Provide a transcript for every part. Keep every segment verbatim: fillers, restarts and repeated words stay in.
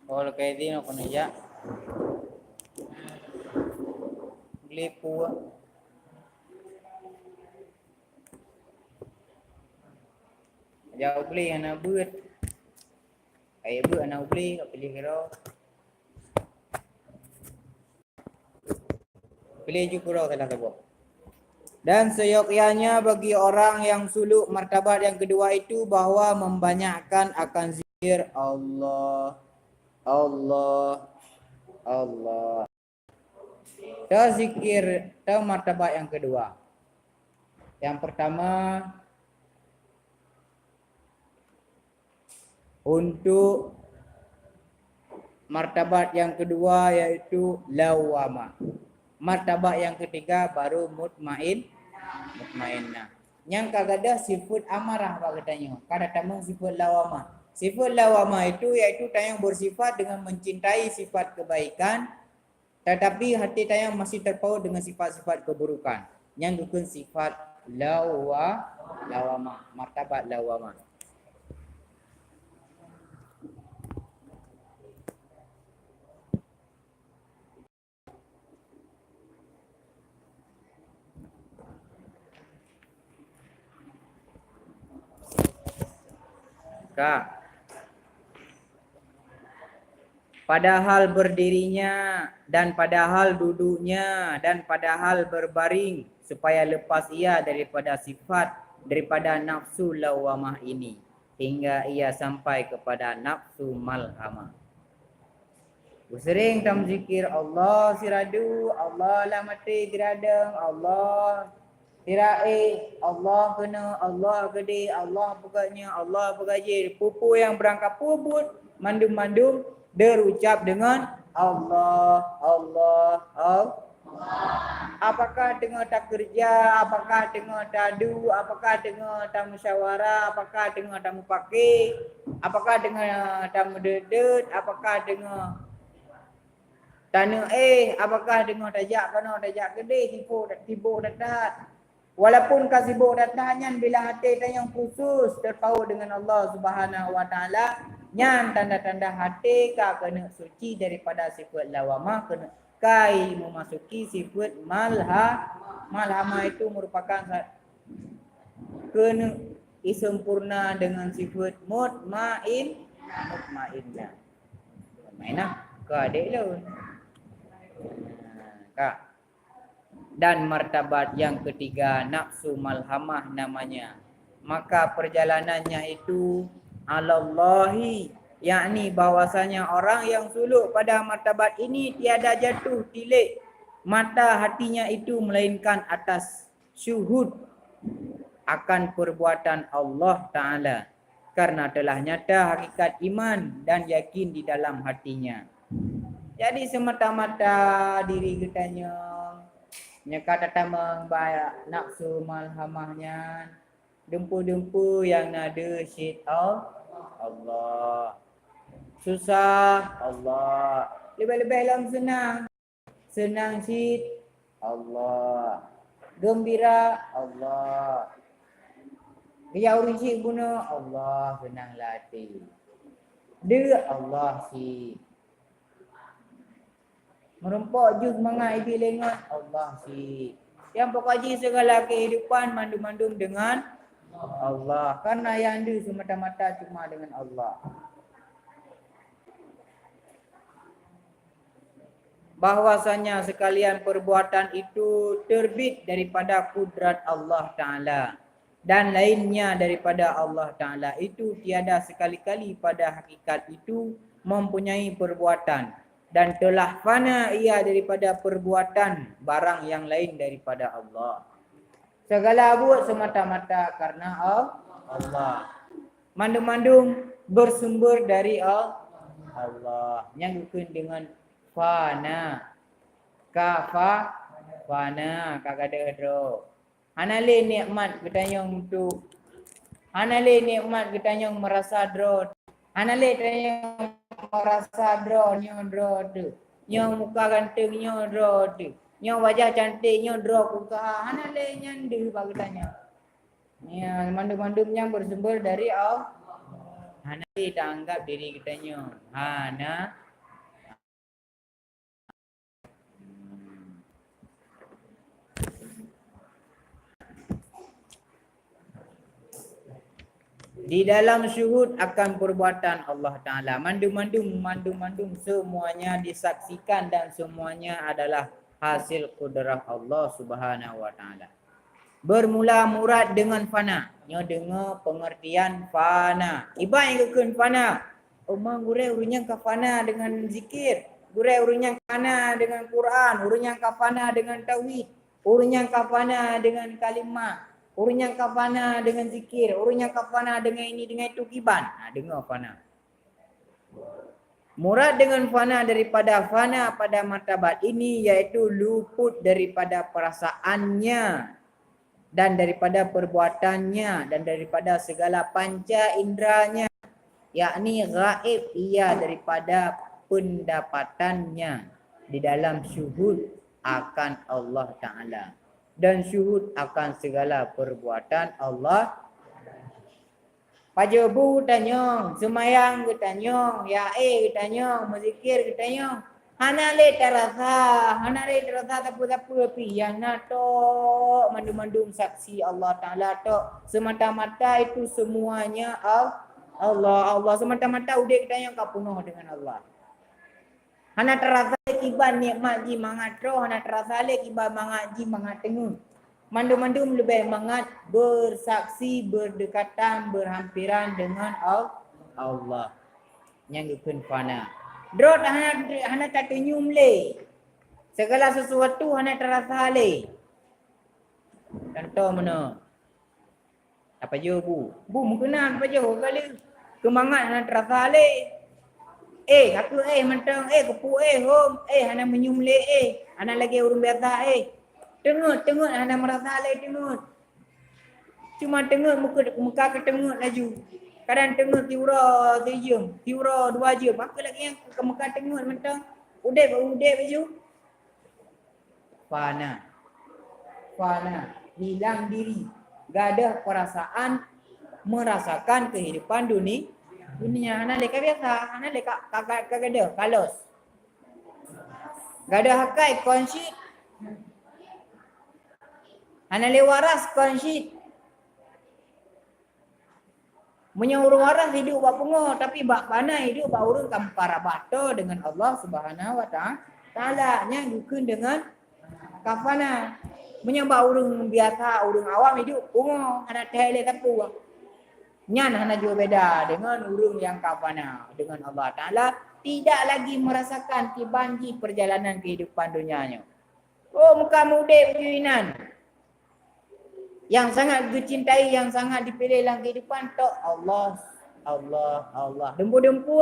Oh, lakée idhin keuneuk jak. Glipue. Jak ubli hana beuet. Ai beuet hana ubli, ka piléh keudroe. Piléh ju keudroe salah saboh. Dan seyogyanya bagi orang yang suluk martabat yang kedua itu bahwa membanyakkan akan zikir Allah, Allah, Allah. Teu zikir, teu martabat yang kedua. Yang pertama, untuk martabat yang kedua yaitu lawamah. Martabat yang ketiga baru mutmain, mutmainnah. Nyang ka gadôh sifat amarah bak geutanyoe, ka tatamong sifat lawamah. Sifat lawamah itu yaitu tanyoe bersifat dengan mencintai sifat kebaikan, tetapi hati tanyoe masih terpaut dengan sifat-sifat keburukan. Nyang geukheun sifat lawa-, lawamah, martabat lawamah. Ka. Padahal berdirinya dan padahal duduknya dan padahal berbaring, supaya lepas ia daripada sifat, daripada nafsu lawamah ini, hingga ia sampai kepada nafsu malhamah. Beuseuring tamzikir Allah siradu, Allah lam até siradong, Allah siraéh, Allah keunoe, Allah keudéh, Allah peugah nyoe, Allah peugah jih. Peue-peue nyang beurangkapeue buet, mandum-mandum teurucab deungon Allah, Allah, Allah. Apakah teungoh takeureuja, apakah teungoh tadu, apakah teungoh tamusyawarah, apakah teungoh tamupake, apakah teungoh tameudeuet-deuet, apakah teungoh taneuk éh, apakah teungoh tajak keunoe, tajak keudéh, sibok, sibok that-that. Walaupun ka sibok that-that nyan, bila até tanyoe khusus teupaut deungon Allah Subhanahu wa Taala, nyan tanda-tanda até ka keuneuk suci daripada sifat lawamah, keuneuk kai memasuki sifat malha-, malhamah itu merupakan sa-, keuneuk isempurna dengan sifat mutmain-, mutmainnah. Mutmainnah, ka adék lôn. Ka. Dan martabat yang ketiga, nafsu malhamah namanya. Maka perjalanannya itu alallahi, yakni bahwasanya orang yang suluk pada martabat ini tiada jatuh tilék mata hatinya itu melainkan atas syuhud akan perbuatan Allah Ta'ala, karena telah nyata hakikat iman dan yakin di dalam hatinya. Jadi, semata-mata diri geutanyoe, nyang ka tatamong bak nafsu malhamah nyan, dumpeue-dumpeue nyang na deuh cit Al-, Allah. Susah, Allah. Leubeh-leubeh lom seunang. Seunang cit, Allah. Geumbira, Allah. Geujak ureueng cit bunoe, Allah, seunang lam até. Deuk, Allah cit. Meurumpok jus mangat ibi lengon, Allah cit. Nyang pokok jih segala kehidupan mandum-mandum dengan Allah. Karena nyang deuh semata-mata cuma dengan Allah. Bahwasanya sekalian perbuatan itu terbit daripada kudrat Allah Ta'ala, dan lainnya daripada Allah Ta'ala itu tiada sekali-kali pada hakikat itu mempunyai perbuatan, dan telah fana ia daripada perbuatan barang yang lain daripada Allah. Segala buet semata-mata karena Al-, Allah. Mandum-mandum bersumber dari Al-, Allah. Nyang geukheun deungon fana. Ka fa-, fana, ka gadôh droe. Hana lé nikmat geutanyoe untuk, hana lé nikmat geutanyoe meurasa droe. Hana lé tanyoe meurasa droe nyoe droe teuh. Nyoe muka ganteng nyoe droe teuh. Nyoe wajah cantik nyoe droe kuka. Hana lé nyan deuh bak geutanyoe. Ya, mandum-mandum nyan bersumber dari Al-, Hana lé taanggap diri geutanyoe hana. Di dalam syuhud akan perbuatan Allah Ta'ala. Mandum-mandum, mandum-mandum semuanya disaksikan dan semuanya adalah hasil kudrah Allah Subhanahu wa Ta'ala. Bermula murad dengan fana. Nyoe deungoe pengertian fana. Iban nyang geukheun fana. Uma gurée ureuëng nyang ka fana dengan zikir. Gurée ureuëng nyang fana dengan Quran. Ureuëng nyang ka fana dengan tauhid. Ureuëng nyang ka fana dengan kalimah. Ureuëng nyang ka fana dengan zikir. Ureuëng nyang ka fana dengan ini, dengan itu kiban. Ha, deungoe fana. Murad dengan fana daripada fana pada martabat ini yaitu luput daripada perasaannya dan daripada perbuatannya dan daripada segala panca indranya, yakni gaib ia daripada pendapatannya di dalam syuhud akan Allah Ta'ala dan syuhud akan segala perbuatan Allah. Pajoh bu geutanyong, seumayang geutanyong, yaé geutanyong, meuzikir geutanyong. Hana lé tarasa, hana lé tarasa sapeue-sapeue pih. Nyang na tok mandum-mandum saksi Allah Ta'ala tok. Semata-mata itu semuanya Al-, Allah, Allah. Semata-mata udeb geutanyong ka peunoh dengan Allah. Hana tarasa lé kiban nikmat jih mangat troh, hana tarasa lé kiban mangat jih mangat teungeut. Mandum-mandum leubeh mangat bersaksi, berdekatan, berhampiran dengan Al-, Allah. Nyang geukheun fana. Droe hana, hana tateunyum lé. Segala sesuatu hana tarasa lé. Contoh meunoe. Tapajoh bu. Bu meukeuna tapajoh kali. Keumangat hana terasa lé. Eh, aku eh mantong eh, kupu eh hom eh, hana meunyium lé eh, hana lagée ureuëng biasa eh. Teungeut, teungeut hana merasa lé teungeut. Cuma teungeut muka, muka ke teungeut laju. Kadang teungeut siuroe sijeuem, siuroe dua jeuem. Aku lagi nyang ke muka teungeut mantong. Udeb, udeb laju. Fana. Fana. Hilang diri. Gadoh perasaan merasakan kehidupan duni-, dunia. Hana lé ka biasa. Hana lé ka, ka, ka, ka gadoh. Kalos. Gadoh akai kon cit. Hana lé waras kon cit. Meunyoe ureuëng waras hidup bak pungo, tapi bak fana hidup bak ureuëng ka mukarabah to dengan Allah Subhanahu wa Taala. Nyan geukheun dengan ka fana. Meunyoe bak ureuëng biasa, ureuëng awam hidup pungo, hana teuhai lé sapeue. Nyan hana jeuet beda dengan ureuëng nyang ka fana dengan Allah Taala, tidak lagi merasakan kiban jih perjalanan kehidupan dunia nyoe. Oh, muka mudeb inan. Yang sangat geucintai, yang sangat dipilih lam kehidupan tok Allah, Allah, Allah. Dempu-dempu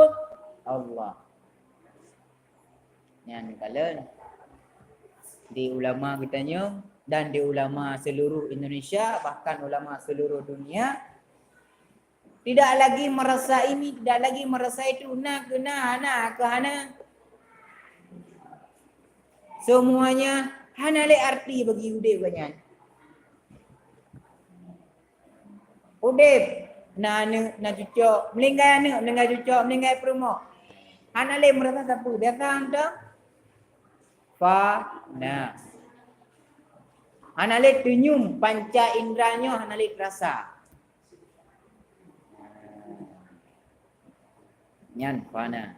Allah. Nyan kalon di ulama geutanyoe dan di ulama seluruh Indonesia, bahkan ulama seluruh dunia, tidak lagi merasa ini, tidak lagi merasa itu, na keu na, hana keu hana. Semuanya hana lé arti bagi udeb geuh nyan. Udeb, na aneuëk, na cucok, meuninggai aneuëk, meuninggai cucok, meuninggai peurumoh. Hana lé meurasa sapeue, biasa mantong. Fana. Hana lé teunyum, panca indra nyoe hana lé teurasa. Nyan fana.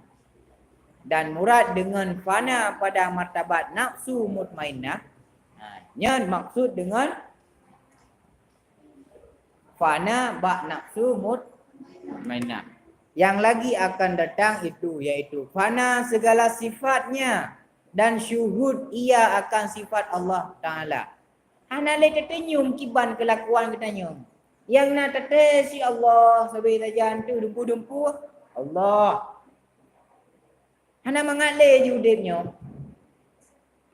Dan murad deungon fana pada martabat nafsu mutmainnah, ha, nyan maksud deungon fana bak nafsu mutmainnah. Yang lagi akan datang itu, yaitu fana segala sifatnya dan syuhud ia akan sifat Allah Ta'ala. Hana lé tateunyum kiban keulakuan geutanyoe. Nyang na taté si Allah sabe sajan tu dumpu-dumpu Allah. Hana mangat lé jiudeb nyoe.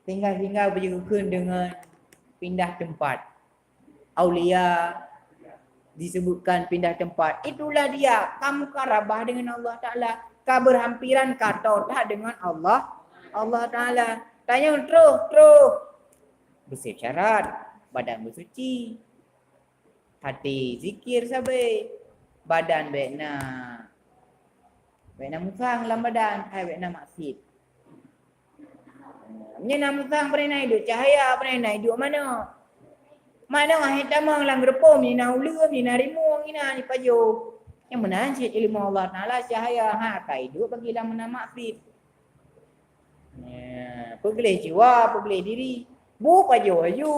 Tinggai-tinggai beujeukeukheun deungon pindah teumpat. Aulia disebutkan pindah teumpat. Itulah dia ka mukarabah deungon Allah Ta'ala. Ka berhampiran, ka toh that deungon Allah, Allah Ta'ala. Tanyoe troh, troh. Beuseucarat, badan beusuci. Hati zikir sabe, badan bék na Bèk na musang lam badan, hai bèk na maksiet. Meunyoe na musang, pane na iduek cahya, pane na iduek manok. Manok hai tamong lam geureupoh, meunyoe na uleue, meunyoe na rimueng, inan ipajoh. Nyang meunan cit ilmu Allah Taala cahya, ha ka iduek bagi lam meunan maksiet. Ya, peugleh jiwa, peugleh diri. Bu pajoh aju.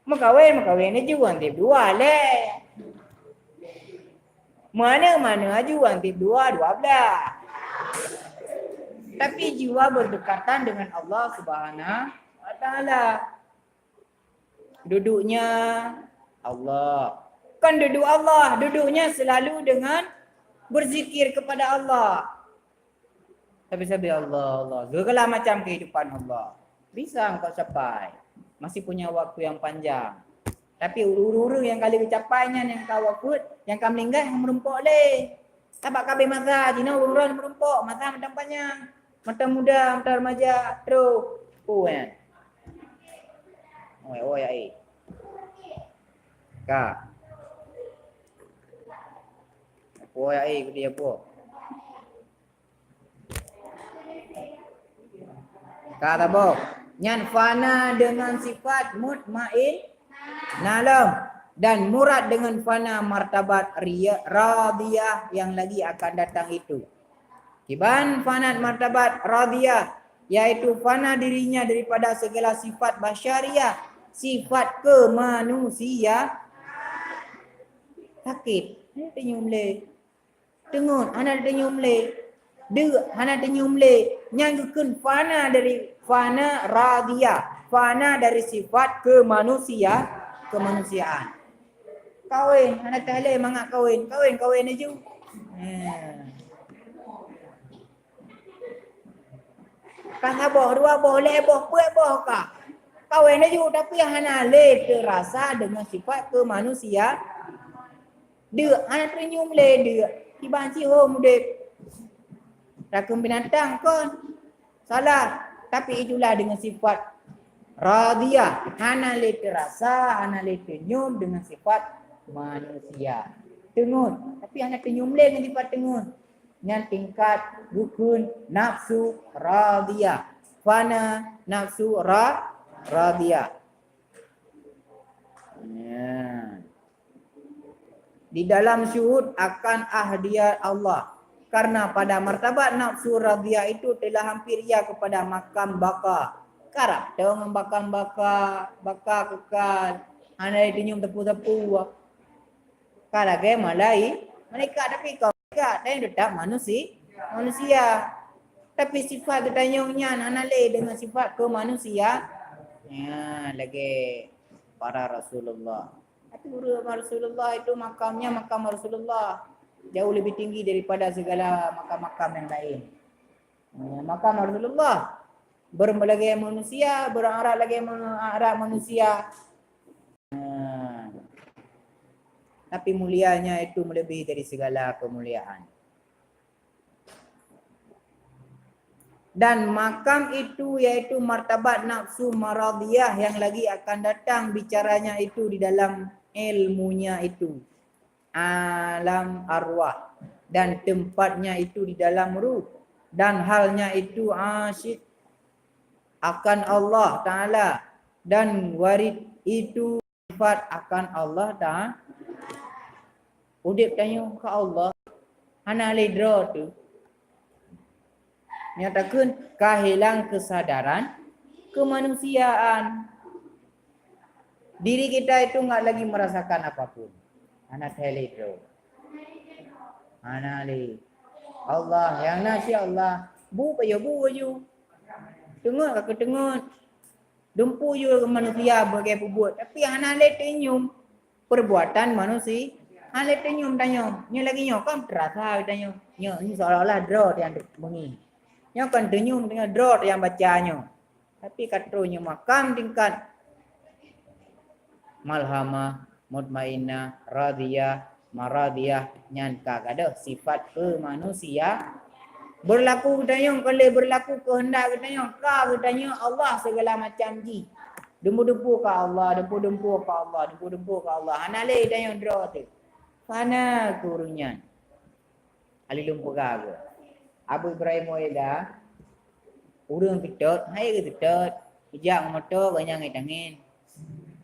Meukawen, meukawen aju, anggeb dua lhèe. Meuaneuk, meuaneuk aju, anggeb dua, dua blah. Tapi jiwa berdekatan dengan Allah Subhanahu wa Taala. Duduknya Allah. Kan duduk Allah, duduknya selalu dengan berzikir kepada Allah. Sabe-sabe Allah, Allah. Segala macam kehidupan Allah. Bisa engkau capai. Masih punya waktu yang panjang. Tapi ureueng-ureueng nyang ka lheueh geucapai nyan, nyang ka wafeuet, nyang ka meuninggai, han meurumpok lé. Sabab ka abéh masa, jinoe ureueng droen meurumpok, masa mantong panyang. Mantong muda, mantong remaja, trok. Peue nyan? Oi, oi, ai. Ka. Oi, ai, keu dia, peue? Ka saboh. Nyan fana dengan sifat mutmain na lom, dan murad dengan fana martabat ria-, radiyah yang lagi akan datang itu. Kiban fana martabat radiyah, yaitu fana dirinya daripada segala sifat basyariah, sifat kemanusia-, sakét. Ini senyum lé. Teungeut, hana teunyum lé. Deuk, hana teunyum lé. Nyan geukheun fana dari, fana radiyah. Fana dari sifat kemanusia-, kemanusiaan. Kawen, hana teuhalé mangat kawen. Kawen, kawen laju. Eh. Ka saboh, dua boh, lhèe boh, peuet boh ka. Kawen laju, tapi hana lé teurasa dengan sifat kemanusia-, Deuk, hana teunyum lé deuk. Kiban sihom udép. Takheun binatang kon. Salah. Tapi itulah dengan sifat radiyah. Hana lé teurasa, hana lé teunyum dengan sifat manusia. Teungeut. Tapi hana teunyum lé dengan sifat teungeut. Nyan tingkat rukun nafsu radiyah. Fana nafsu ra-, radiyah. Ya. Di dalam syuhud akan ahdiyat Allah. Karena pada martabat nafsu radiyah itu telah hampir ia kepada makam baka. Karab teuh ngon makam baka, baka kekal. Hana teunyum teupeu-teupeu. Ka lagèe malai-, malaikat, tapi kon malaikat, tapi tetap manusi-, manusia. Tapi sifat geutanyoe nyan hana lé dengan sifat kemanusia-, ya, lagèe para Rasulullah. Tapi ureueng Rasulullah itu makamnya makam Rasulullah. Jauh lebih tinggi daripada segala makam-makam yang lain. Ya, makam Rasulullah. Ber-, lagèe manusia, beurap lagèe manu-, arap manusia. Nah, tapi mulianya itu melebihi dari segala kemuliaan. Dan makam itu yaitu martabat nafsu maradiyah yang lagi akan datang bicaranya itu di dalam ilmunya itu. Alam arwah, dan tempatnya itu di dalam ruh, dan halnya itu asyik akan Allah Ta'ala, dan warid itu sifat akan Allah Ta'ala. Udép tanyoe keu Allah, hana lé droe teuh. Nyoe takheun ka hilang kesadaran kemanusiaan. Diri kita itu enggak lagi merasakan apapun. Hana teuh lé droe. Hana lé. Allah, nyang na cit Allah. Bu pajoh bu aju. Teungeut ka keuteungeut. Dumpeue ju manusia beubagai peubuet, tapi hana lé teunyum perbuatan manusia. Hana lé teunyum tanyoe. Nyoe lagèe nyoe kan teurasa tanyoe. Nyoe, nyoe seolah-olah droe nyang beungi. Nyoe kan teunyum tanyoe droe nyang baca nyoe. Tapi ka troh nyoe makam tingkat malhamah, mutmainnah, radiyah, maradiyah, nyan ka gadôh sifat keumanusia-, beurlaku geutanyoe, kon lé beurlaku keuheundak geutanyoe, ka geutanyoe Allah segala macam jih. Dumpeue-dumpeue ka Allah, dumpeue-dumpeue ka Allah, dumpeue-dumpeue ka Allah. Hana lé geutanyoe droe teuh. Fana keu ureueng nyan. Alilum peugah ke. Abu Ibrahim Muela, ureuëng seutôt, hai ke seutôt. Ijak ngon moto, ganyang ngai tangen.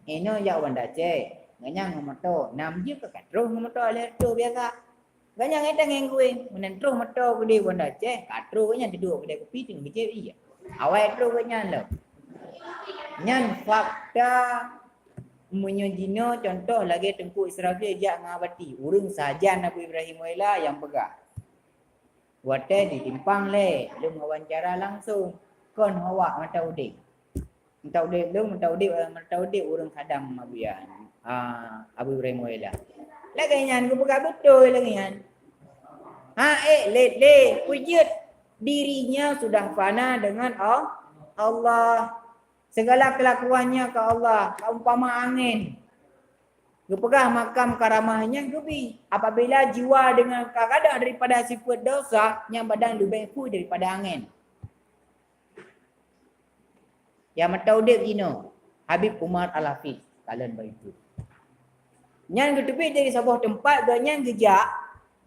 Inoe jak Banda Aceh, ganyang ngon moto. Nam jeuet ka troh ngon moto lheueh troh biasa. Ganyang ngai tangen kueh, meunan troh moto keudeh Banda Aceh, ka troh ganyang teuduek keudeh kupi teungoh geucéb iya. Awai troh ganyang lom. Nyan fakta. Meunyoe jinoe contoh lagée Teungku Israfil jak ngon Abati, ureuëng sajan Abu Ibrahim Muela nyang peugah. Watée ditimpang lé lôn wawancara langsung, kon awak mata udeb. Mata udeb lôn, mata udeb, mata udeb ureuëng khadam Abu Yah. Ah, Abu Ibrahim Muela. Lagée nyan geupeugah beutôi lagée nyan. Ha, eh, lét lé, peujeuet dirinya sudah fana dengan Al-, Allah. Segala kelakuannya ke Allah, ka umpama angén. Geupeugah makam karamah nyan geubi. Apabila jiwa dengan ka gadôh daripada sifeuet dosa, nyan badan leubeh phui daripada angén. Ya mata udeb jinoe, Habib Umar Al-Hafiz, kalon baitu. Nyan geuteubiet dari saboh teumpat, gobnyan geujak,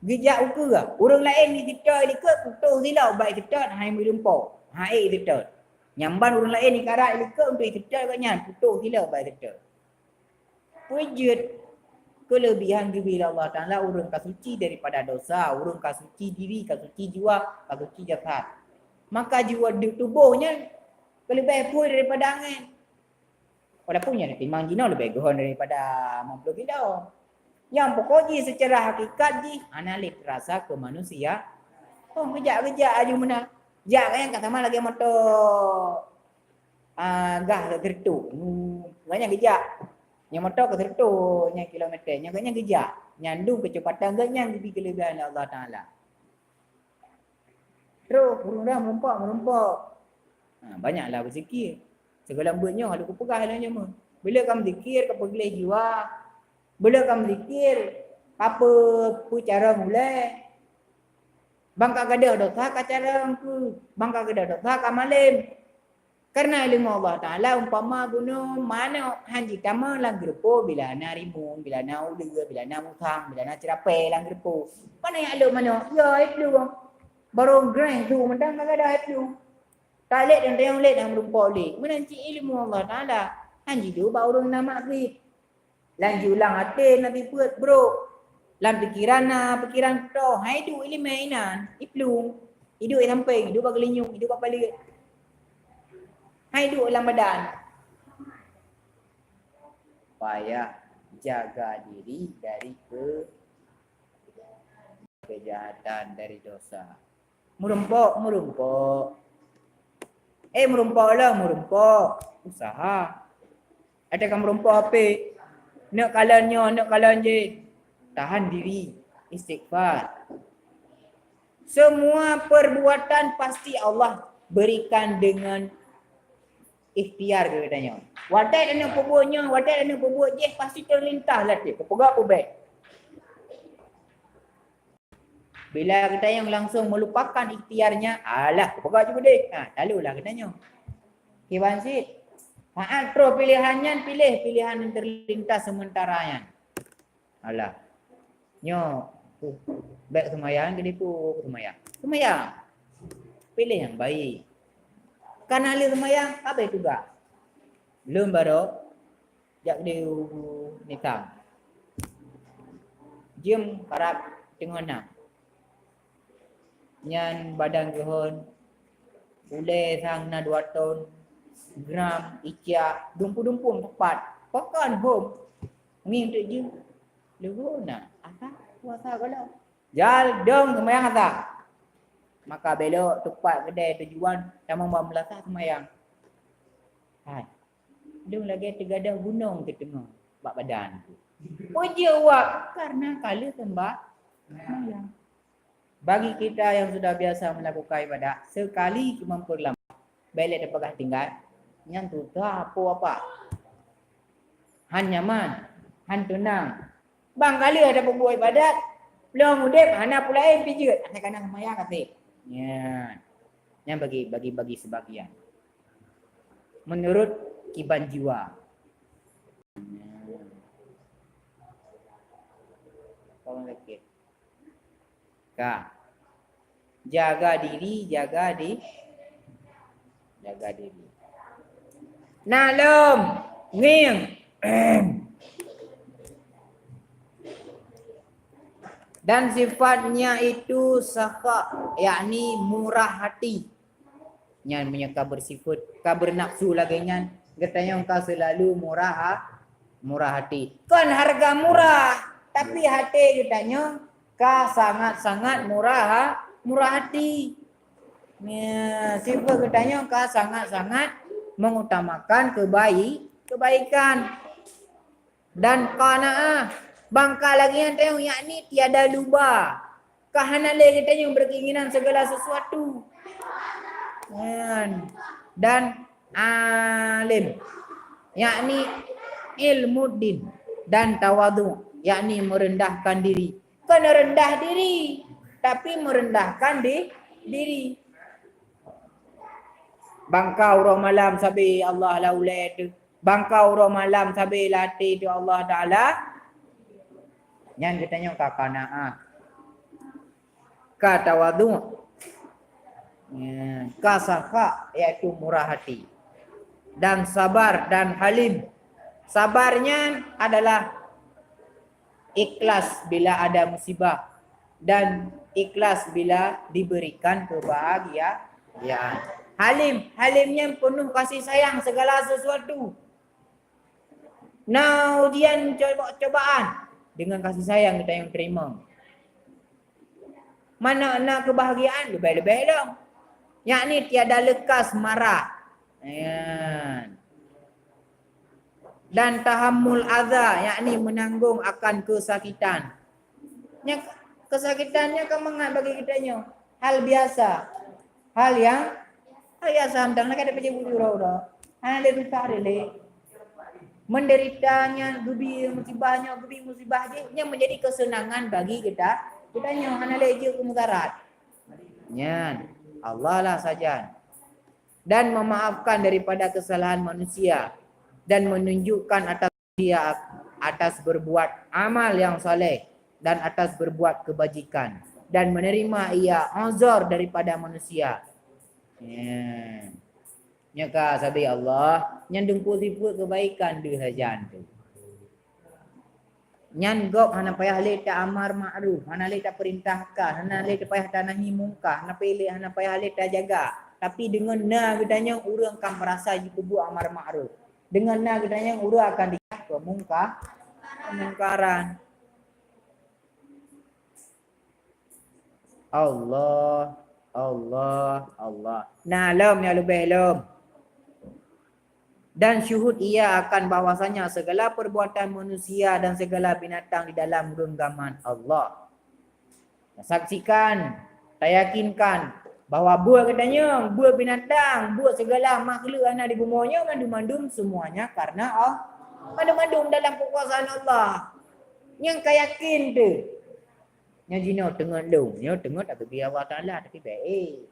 geujak ukeue. Ureuëng laén di seutôt likot, putôh silop bak seutôt, hai meureumpok, hai seutôt. Nyang ban ureuëng laén di karat likot, untuk seutôt gobnyan, putôh silop bak seutôt. Peujeuet keuleubihan geubri lé Allah Taala, ureuëng ka suci daripada dosa, ureuëng ka suci diri, ka suci jiwa, ka suci jasad. Maka jiwa di tuboh nyan keuleubeh phui daripada angén. Walaupun nyan timang jinoe leubeh geuhon daripada lima puluh kilo. Nyang pokok jih secara hakikat jih hana lé terasa keu manusia. Oh, geujak-geujak aju meunan. Jak nyang ka sama lagée moto. Ah, gah lé geureutok. Hmm, gobnyan geujak. Nyang moto ka geureutok, nyang kilometer, nyang gobnyan geujak. Nyan dum keucepatan gobnyan geubri keuleubihan lé Allah Taala. Troh, ureuëng dah meurumpok, meurumpok. Ha, banyaklah beuzikir. Sigohlom buet nyoe, lôn kupeugah lom nyoe meuh. Bila ka meuzikir, ka peugleh jiwa. Bila ka meuzikir, ka peu-, peucarông ulée. Ban ka gadôh dosa ka carông keu, ban ka gadôh dosa ka malém. Karena ilmu Allah Taala umpama gunong manok han jitamong lam geureupo bila na rimueng, bila na uleue, bila na musang, bila na ceurapée lam geureupo. Pane jak lhok manok, ya, hai plueng. Barô greh su mantong ka gadôh hai plueng. Talét nyang tayong lét nyang meurumpok lé. Meunan cit ilmu Allah Taala. Han jiduek bak ureuëng na maksiet. Lam jiulang até na sifeuet brok. Lam pikiran na pikiran toh. Hai duek iéleumé inan, iplueng. Iduek i sampéng, iduek bak geulinyueng, iduek bak paleuet. Hai duek lam badan. Payah jaga diri dari ke-, kejahatan, dari dosa. Meurumpok, meurumpok. Eh, meurumpok lah, meurumpok. Usaha. Ada kan meurumpok ape? Nak kalan nyoe, nak kalan je. Tahan diri. Istighfar. Semua perbuatan pasti Allah berikan dengan ikhtiar keu geutanyoe. Watée tanyoe peubuet nyoe, watée tanyoe peubuet jih, pasti terlintas lam até. Peugah peubeh. Bila geutanyoe langsung melupakan ikhtiarnya, alah, peugah cukôp deh. Ha, lalu lah geutanyoe. Kiban cit. Saat troh pilihan nyan, pilih pilihan yang terlintas sementara nyan. Alah. Nyoe, uh, bék seumayang, keu dipu seumayang. Seumayang. Pilih yang baik. Kana lé seumayang, habéh tugaih. Lôn baroe jak di Nitang. Jeuem karab teungoh nam. Nyan badan geuhon, ulée sang na dua ton, gram, icak, dumpu-dumpu teumpat. Pakon hom. Ngieng teuk jeuem. Leuhô na, asa puasa gohlom. Jal dong seumayang asa. Maka belok teumpat keudè tujuan, tamong bak meulasah seumayang. Hai. Dong lagée teugadôh gunong teuteungoh bak badan tu. Peue jeuet awak? Karena ka lheueh seumayang. Bagi kita yang sudah biasa melakukan ibadah, sekali cuma peureulambah, bék lé tapeugah tinggai, nyan tutoe po apa? Han nyaman, han teunang. Bang ka lheueh tapeubuet ibadat, lom udeb hana peue laén pih jeuet, asai kana seumayang ka sép. Nyan. Nyan bagi, bagi, bagi sebagian. Menurut kiban jiwa. Nyan. Orang sakit. Ka. Jaga diri, jaga di, jaga diri. Na lom, ngieng. Dan sifatnya itu sakha, yakni murah hati. Nyan meunyoe ka beusifeuet, ka beunafsu lagée nyan, geutanyoe ka seulalu murah ha-, murah hati. Kon hareuga murah, tapi até geutanyoe ka sangat-sangat murah ha-, murah hati. Nya, sifeuet geutanyoe ka sangat-sangat mengutamakan kebai-, kebaikan. Dan qanaah, bangka lagée nyan teuh, yakni tiada luba. Ka hana lé geutanyoe berkeinginan segala sesuatu. Nyan. Dan alim, yakni ilmu din. Dan tawadhu, yakni merendahkan diri. Bukan rendah diri, tapi merendahkan di-, diri. Bangka uroe malam sabe Allah lam ulée teuh. Bangka uroe malam sabe lam até teuh Allah Taala. Nyan geutanyoe ka qanaah. Ka tawadhu. Ya, ka sakha, yaitu murah hati. Dan sabar dan halim. Sabar nyan adalah ikhlas bila ada musibah dan ikhlas bila diberikan kebahagiaan. Halim, halim nyan penuh kasih sayang segala sesuatu. Na ujian, coba-, cobaan, dengan kasih sayang geutanyoe terima. Mana na kebahagiaan, leubeh-leubeh lom. Yakni tiada lekas marah. Nyan. Dan tahammul adza, yakni menanggung akan kesakitan. Nya, kesakitan nyan ka mangat bagi geutanyoe. Hal biasa. Hal nyang, hal nyang santang, nak ada pajak bujur uroe-uroe. Hana lé susah lé. Menderita nyan, geubi musibah nyoe, geubi musibah jih, nyan menjadi kesenangan bagi geuta-, geutanyoe. Hana lé jeuet keu mudarat. Nyan, Allah lah sajan. Dan memaafkan daripada kesalahan manusia dan menunjukkan atas dia atas berbuat amal yang saleh dan atas berbuat kebajikan dan menerima ia uzur daripada manusia. Ya. Nyoe ka sabe Allah, nyan deuh peuet sifeuet kebaikan deuh sajan teuh. Nyan gob hana payah lé ta amar makruf, hana lé ta peurintahkan, hana lé ta payah ta nahi mungkar, hana payah lé, hana payah lé ta jaga. Tapi deungon na geutanyoe ureuëng ka meurasa jipeubuet amar makruf. Deungon na geutanyoe ureuëng akan dicegah peumungka-, peumungkaran. Allah, Allah, Allah. Na lom nyang leubeh lom. Dan syuhud ia akan bahwasanya segala perbuatan manusia dan segala binatang di dalam genggaman Allah. Tasaksikan, tayakinkan bahwa buet geutanyoe, buet binatang, buet segala makhluk nyang na di bumoe nyoe mandum-mandum semuanya karena Allah. Mandum-mandum dalam kekuasaan Allah. Nyang ka yakin tu. Nyoe jinoe teungeut lôn, nyoe teungeut ateueh Allah Taala, tapi bèk, eh.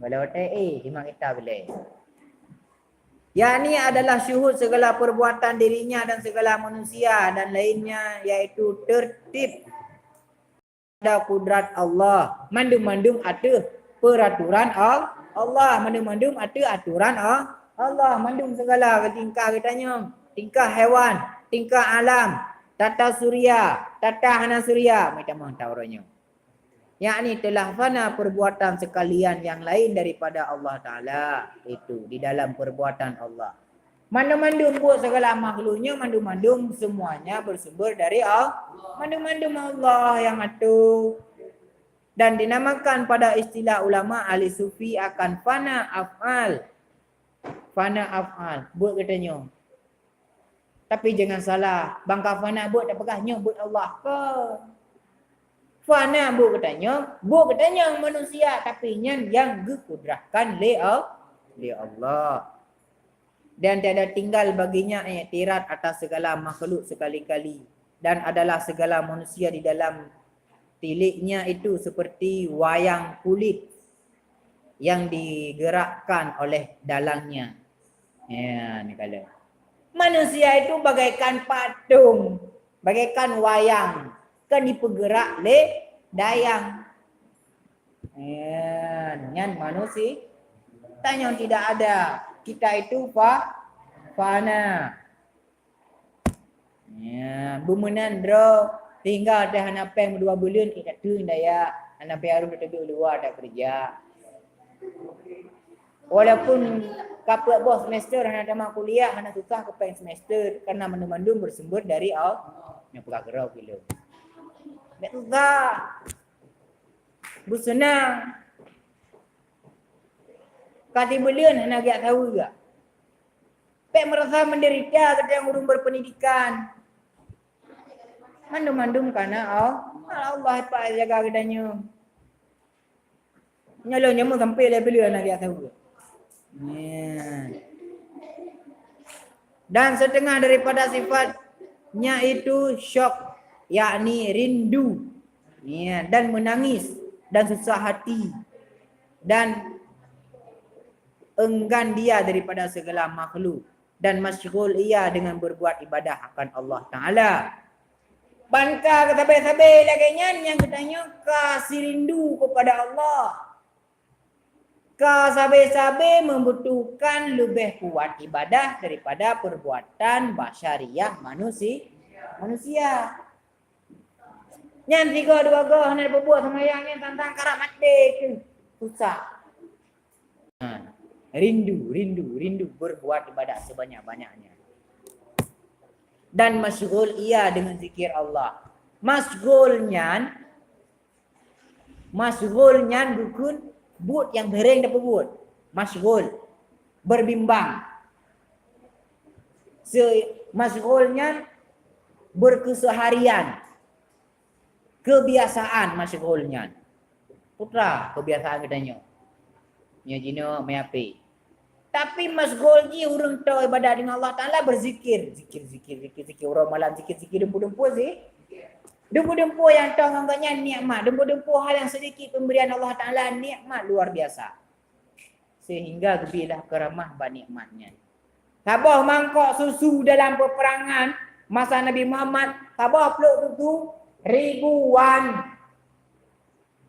Walau watèe, eh, simak kitab lé. Yakni adalah syuhud segala perbuatan dirinya dan segala manusia dan lainnya, yaitu tertib pada kudrat Allah. Mandum-mandum ateueh peraturan Al-, Allah. Mandum-mandum ateueh aturan Al-, Allah. Mandum segala tingkah geutanyoe, tingkah hewan, tingkah alam, tata surya, tata hana surya, macam mana uroe nyoe. Yakni telah fana perbuatan sekalian yang lain daripada Allah Taala, itu di dalam perbuatan Allah. Mandum-mandum buet segala makhluk nyoe, mandum-mandum semuanya bersumber dari Allah. Mandum-mandum Allah yang atur. Dan dinamakan pada istilah ulama ahli sufi akan fana af'al. Fana af'al. Buet geutanyoe. Tapi jangan salah, bangka fana buet tapeugah nyoe buet Allah. Kon. Fana buet geutanyoe, buet geutanyoe manusia, tapi nyan nyang geukudrahkan lé Al-, lé Allah. Dan tiada tinggal baginya i'tirad atas segala makhluk sekali-kali, dan adalah segala manusia di dalam tiliknya itu seperti wayang kulit yang digerakkan oleh dalangnya. Ya, ni kalau. Manusia itu bagaikan patung, bagaikan wayang, kan dipeugerak lé dayang. Nyan, nyan manusia. Tanyong tidak ada. Kita itu fa, fana. Ya, beumeunan droe, sehingga teuh hana péng dua buleuen, eh, tatu daya, hana péng harôh teubiet luwa takeureuja. Walaupun ka peuet boh semester hana tamah kuliah, hana susah keu péng semester, karena mandum-mandum bersumber dari Allah. Nyang peugah keudroe keu lôn. Bèk susah. Beuseunang. Ka sibuleuen hana geujak saweue. Bèk meurasa menderita geutanyoe ureueng berpendidikan. Mandum-mandum kana Allah, Allah payah jaga geutanyoe. Nyoe lôn nyoe sampai lé beuleuen hana geujak saweue. Nyan. Dan setengah daripada sifatnya itu syok, yakni rindu, ya, dan menangis, dan susah hati, dan enggan dia daripada segala makhluk, dan masyghul ia dengan berbuat ibadah akan Allah Ta'ala. Ban ka sabe-sabe lagèe nyan nyang geutanyoe ka sirindu kepada Allah. Ka sabe-sabe membutuhkan leubeh kuat ibadah daripada perbuatan basyariah manusi-, manusia. Nyan sigoe dua goe hana peubuet seumayang nyan tantang karab maté keuh. Susah. Ha. Rindu, rindu, rindu berbuat ibadah sebanyak-banyaknya. Dan masyghul ia dengan zikir Allah. Masyghul nyan Masyghul nyan geukheun buet nyang seuring tapeubuet. Masyghul, berbimbang. Se-, masyghul nyan berkeseharian. Kebiasaan masyghul nyan. Putra kebiasaan geutanyoe. Nyoe jinoe meuapi. Tapi masyghul jih ureueng toe ibadah dengan Allah Taala berzikir. Zikir, zikir, zikir, zikir. Uroe malam zikir, zikir, dumpeue-dumpeue zi-, dumpeue-dumpeue nyang toe ngon gobnyan nikmat. Dumpeue-dumpeue hal nyang sedikit pemberian Allah Taala nikmat luar biasa. Sehingga geubilah keuramah bak nikmat nyan. Saboh mangkok susu dalam peperangan masa Nabi Muhammad, saboh pluek susu ribuan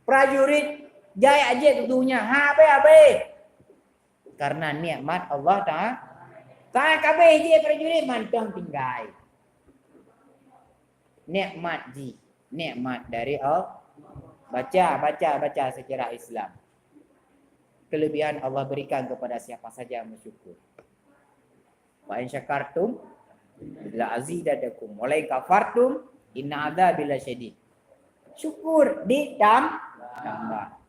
prajurit jai jép susu nyan. Habéh-habéh. Karena nikmat Allah Taala. Ka habéh jih prajurit mantong tinggai. Nikmat jih, nikmat dari Allah. Baca, baca, baca sejarah Islam. Kelebihan Allah berikan kepada siapa saja yang bersyukur. Wa in syakartum la azidannakum, wa la in kafartum inna adzabi lasyadid. Syukur ditam-, tambah.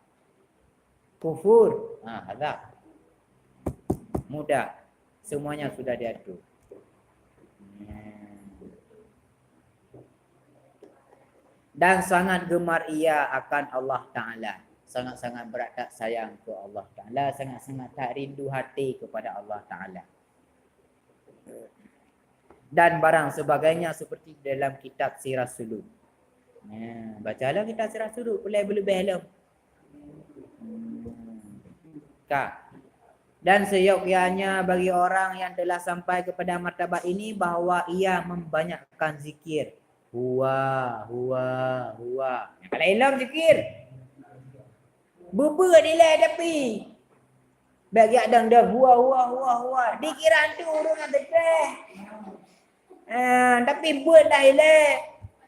Kufur, ha, azab. Mudah. Semuanya sudah diatur. Dan sangat gemar ia akan Allah Taala. Sangat-sangat berat that sayang ke Allah Taala, sangat-sangat that rindu hati kepada Allah Taala. Dan barang sebagainya seperti dalam kitab Sirah Suluk. Ya, bacalah kitab Sirah Suluk, peureulèe beuleubeh lom. Ka. Dan seyogyanya bagi orang yang telah sampai kepada martabat ini bahwa ia membanyakkan zikir. Huwa, huwa, huwa. Nyang ka laén lom zikir. Beubeuet ilèe tapi. Bèk jak dong-dong huwa, huwa, huwa, huwa. Dikira tu ureueng nyang teutreh. Eh, tapi beuet dah ilèe.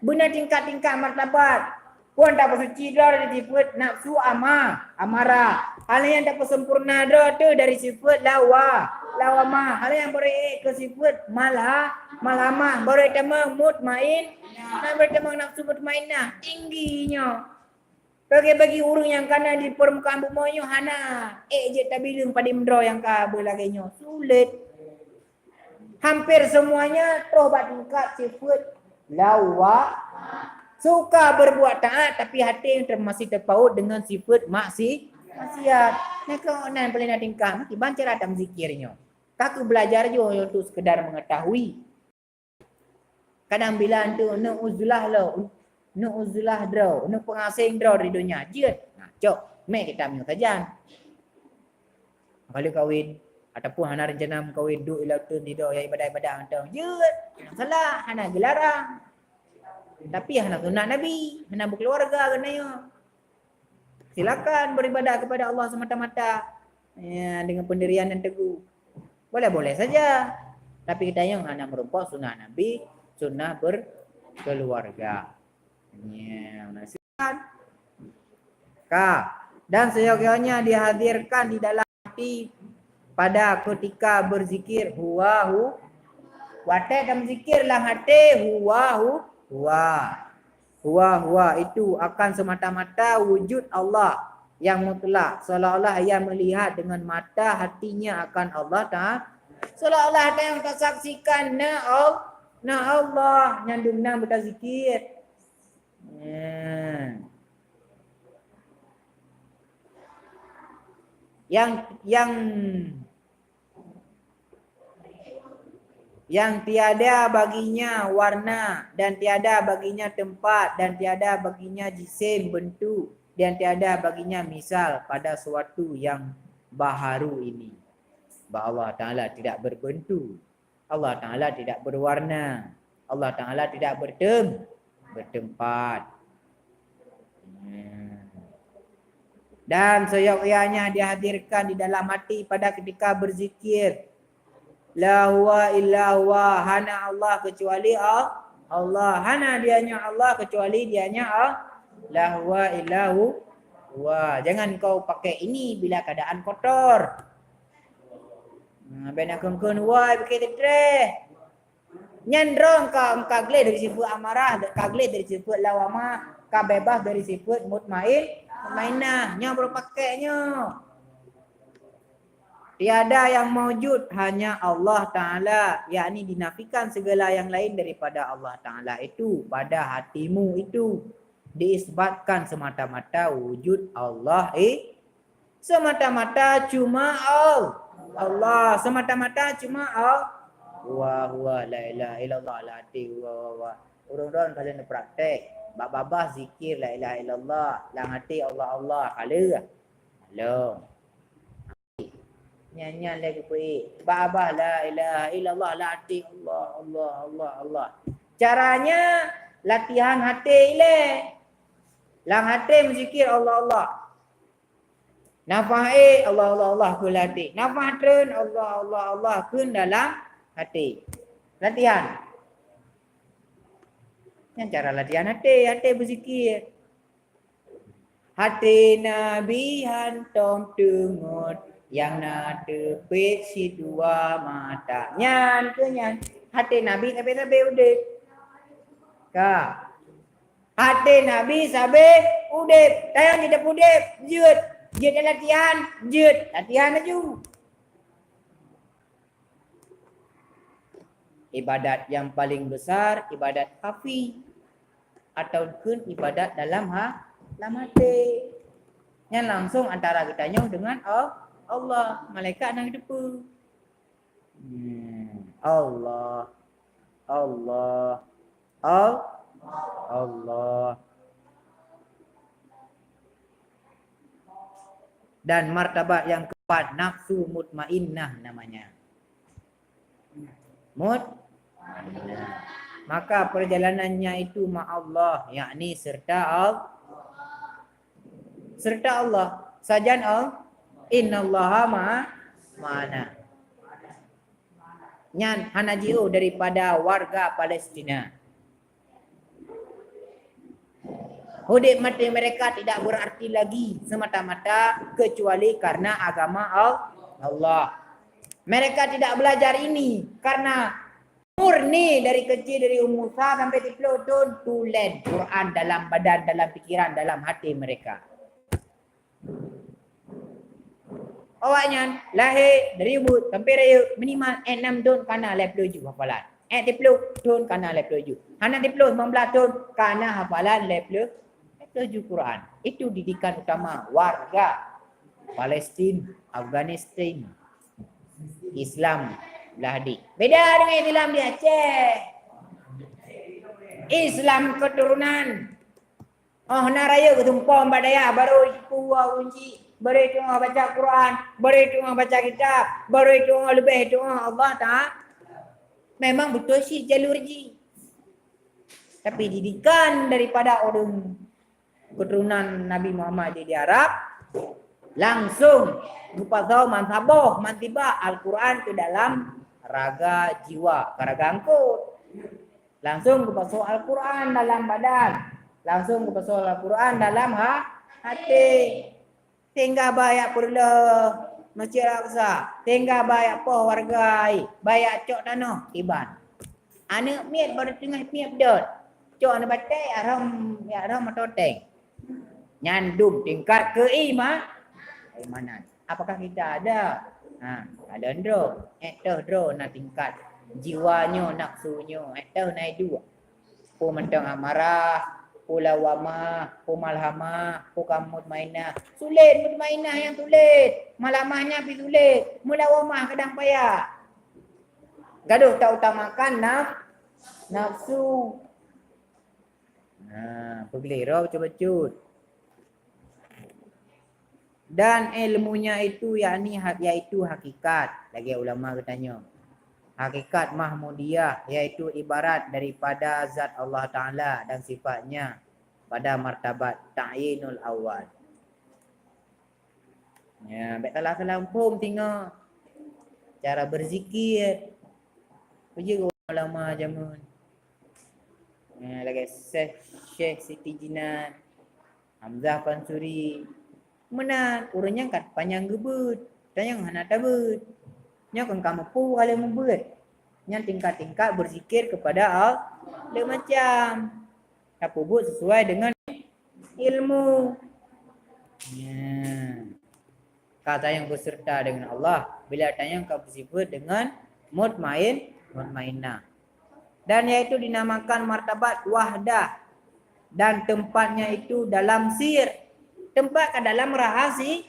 Beuna tingkat-tingkat martabat. Wan tapeusuci droe dari sifeut nafsu ama, amara. Hana nyang tapeusempurna droe tu dari sifeut lawa, lawama. Hana nyang barô ék keu sifeut malha, malhamah. Barô tamong mutmain, na barô tamong nafsu mutmainnah. Tinggi nyoe. Bagi-bagi ureueng nyang kana di permukaan bumoe nyoe hana ék jeuet tabileueng padum droe nyang ka beulagèe nyoe. Sulet. Hampir semuanya troh bak tingkat sifeut lawa. Suka berbuat taat, tapi hati masih terpaut dengan sifeut maksi-, maksiat. Nah, keu nan paléng na tingkat, kiban cara tamzikir nyoe. Ka keu belajar jih untuk sekedar mengetahui. Kadang bila antu neuk uzlah lo, neuk uzlah droe, neuk peungaséng droe di donya, jeuet. Nah, cok, mé kita meunyoe sajan. Kali kawin, ataupun hana rencana meukawen, duek ilèe uteuen di donya ibadah-ibadah mantong, jeuet. Hana salah, hana geularang. Tapi hana sunat Nabi, hana beukeuluwarga keunan nyoe. Silakan beribadah kepada Allah semata-mata, ya, dengan pendirian yang teguh. Boleh-boleh saja. Tapi kita yang hana merumpok sunnah Nabi, sunnah berkeluarga. Ya, nah, silakan. Ka. Dan seyogianya dihadirkan di dalam hati pada ketika berzikir, huwa hu. Watée dan berzikir lam hati, huwa hu, huwa. Huwa huwa itu akan semata-mata wujud Allah yang mutlak, seolah-olah ia melihat dengan mata hatinya akan Allah Taala, seolah-olah ada yang tak saksikan na Allah, na Allah nyandung na beutazikir. Hmm. Yang yang yang tiada baginya warna dan tiada baginya tempat dan tiada baginya jisim bentuk dan tiada baginya misal pada suatu yang baharu ini. Bahawa Allah Taala tidak berbentuk, Allah Taala tidak berwarna, Allah Taala tidak bertem bertempat. Hmm. Dan seyogianya dihadirkan di dalam hati pada ketika berzikir. La huwa illa huwa, hana Allah kecuali Allah. Hana dianya Allah kecuali dianya Allah. La huwa illa huwa. Jangan kau pakai ini bila keadaan kotor. Nah, bena kengkeng wai pakai tetreh. Nyan droe ka, ka gleh dari sifat amarah, ka gleh dari sifat lawamah, ka bebas dari sifat mutmain, mutmainnah. Nyoe baru pakai nyoe. Tiada yang maujud, hanya Allah Taala, yakni dinafikan segala yang lain daripada Allah Taala itu pada hatimu itu. Diisbatkan semata-mata wujud Allah, eh, semata-mata cuma Al-, Allah, semata-mata cuma Al-, huwa huwa la ilaha illallah, la hati huwa huwa huwa. Ureuëng droe ka lheueh praktek, bak babah zikir la ilaha illallah, lam hati Allah Allah, ka lheueh. Lom. Nyan-nyan lé geupeuék. Bak babah la ilaha illallah, lam hati Allah Allah Allah Allah. Caranya latihan hati ilée. Lam hati mezikir Allah Allah. Nafah ék, Allah, Allah, Allah kheun lam até. Nafah treun, Allah, Allah, Allah kheun dalam até. Latihan. Nyan cara latihan até, até beuzikir. Até Nabi hantom teungeut, nyang na teupék sidua mata. Nyan keuh nyan. Até Nabi sabe-sabe udép. Ka. Até Nabi sabe udép. Tanyoe jiteupeudép, jeuet. Jeuet latihan, jeuet latihan laju. Ibadat nyang paleng besar, ibadat khafi. Ataupun ibadat dalam ha-, dalam até. Nyan langsung antara geutanyoe deungon Al-, Allah. Malaikat hana geuteupeue. Hmm. Allah. Allah. Al-, Allah. Dan martabat yang keempat, nafsu mutmainnah namanya. Mut-, maka perjalanannya itu ma Allah, yakni serta Al-, serta Allah. Sajan Al-, innallaha ma'a-, ma'ana. Nyan hana jiôh daripada warga Palestina. Udép maté mereka tidak berarti lagi semata-mata kecuali karena agama Al-, Allah. Mereka tidak belajar ini karena murni dari kecil, dari umur sa sampai tiplôh thôn, tulen Quran dalam badan, dalam pikiran, dalam hati mereka. Awaknyan lahé dari ubit sampai rayeuk minimal ék nam thôn kana lhèe plôh ju hafalan. Ék tiplôh thôn kana lhèe plôh ju. Hana tiplôh limong blaih thôn kana hafalan lhèe plôh, lhèe plôh ju Quran. Itu didikan utama warga Palestin, Afghanistan, Islam Lahdi. Beda dengan Islam di Aceh. Islam keturunan. Oh, na rayeuk geutumpom bak dayah, baru jipeue kunci, baru teungoh baca Quran, baru teungoh baca kitab, baru teungoh leubeh teungoh Allah Taala. Memang beutôi cit jalur jih. Tapi didikan daripada ureuëng keturunan Nabi Muhammad di, di Arab, langsung geupasoe man saboh, man tiba Al-Quran ke dalam raga jiwa, ke raga eungkôt. Langsung geupasoe Al-Quran dalam badan. Langsung geupasoe Al-Quran dalam ha-, hati. Singgah bak jak peureulôh Masjid Al-Aqsa. Singgah bak jak poh warga, bak jak cok tanoh kiban. Aneuk miet baru teungoh miet dot. Cok aneuk batèe, jak rhom, jak rhom moto tank. Nyan dum tingkat keima-, keimanan. Apakah kita ada? Ha, ada droe. Eh, toh droe na tingkat jiwa nyoe, nafsu nyoe. Eh, toh na duek. Peue mantong amarah, peue lawamah, peue malhamah, peue ka mutmainah. Sulet mutmainah nyang sulet. Malhamah nyan pih sulet. Meulawamah kadang payah. Gadoh tautamakan naf-, nafsu. Nah, peugleh droe bacut-bacut. Dan ilmunya itu, yakni ha-, yaitu hakikat, lagèe ulama geutanyoe. Hakikat Mahmudiyah, yaitu ibarat daripada zat Allah Taala dan sifatnya pada martabat ta'yinul awal. Ya, bèk salah-salah muphom singoh. Cara berzikir. Peue jeuet ulama jameun. Ya, lagèe Syekh, Syekh Siti Jinan, Hamzah Pansuri. Meunan, ureueng nyan ka panyang geubeuet, tanyong hana tabeuet. Nyoe kon ka muphom ka lheueh meubeuet. Nyan tingkat-tingkat berzikir kepada Allah, le macam. Tapeubuet sesuai dengan ilmu. Ya. Ka tanyong beserta dengan Allah, bila tanyong ka beusifat dengan mutmain, mutmainah. Dan yaitu dinamakan martabat wahdah. Dan tempatnya itu dalam sir. Tempat ka dalam rahasi-,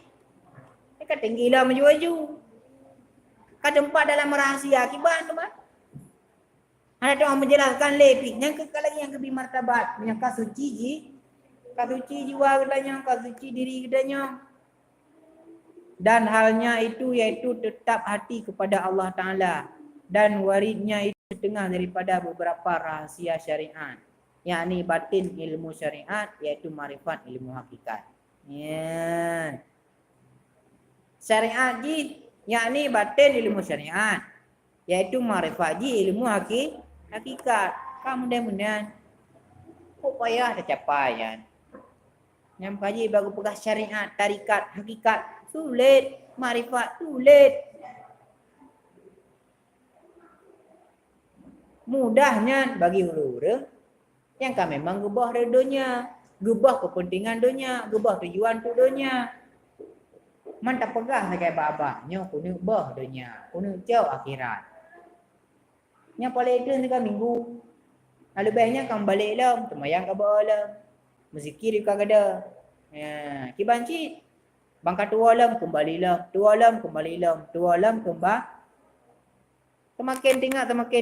ka tinggi lom aju-aju. Ka tempat dalam rahsia kiban teuma. Hana teuma menjelaskan lé pih. Nyang keu lagi nyang keubi martabat. Nyang ka suci ji-, ka suci jiwa geutanyoe, ka suci diri geutanyoe. Dan halnya itu yaitu tetap hati kepada Allah Taala. Dan waridnya itu setengah daripada beberapa rahsia syariat, yakni batin ilmu syariat, yaitu makrifat ilmu hakikat. Ya. Syariat jih, yakni batin ilmu syariat, yaitu makrifat jih ilmu haki-, hakikat. Ka mudah-mudahan, kok payah teucapai nyan. Nyang kaji baru peugah syariat, tarikat, hakikat, sulet, makrifat, sulet. Mudah nyan bagi ureueng-ureueng nyang ka memang geuboh dari donya, geuboh keupeuntengan donya, geuboh tujuan untuk donya. Man tapeugah sagai babah, nyoe keuneuk boh donya, keuneuk cok akhirat. Nyang paléng keu tiga minggu. Leubeh nyan ka meubalek lom, teumayang ka beu lom. Meuzikir ka gada. Ya, kiban cit. Bang ka tuwoe lom, keumbali lom. Tuwoe lom, keumbali lom. Tuwoe lom, keumba-, seumaken teuingat, seumaken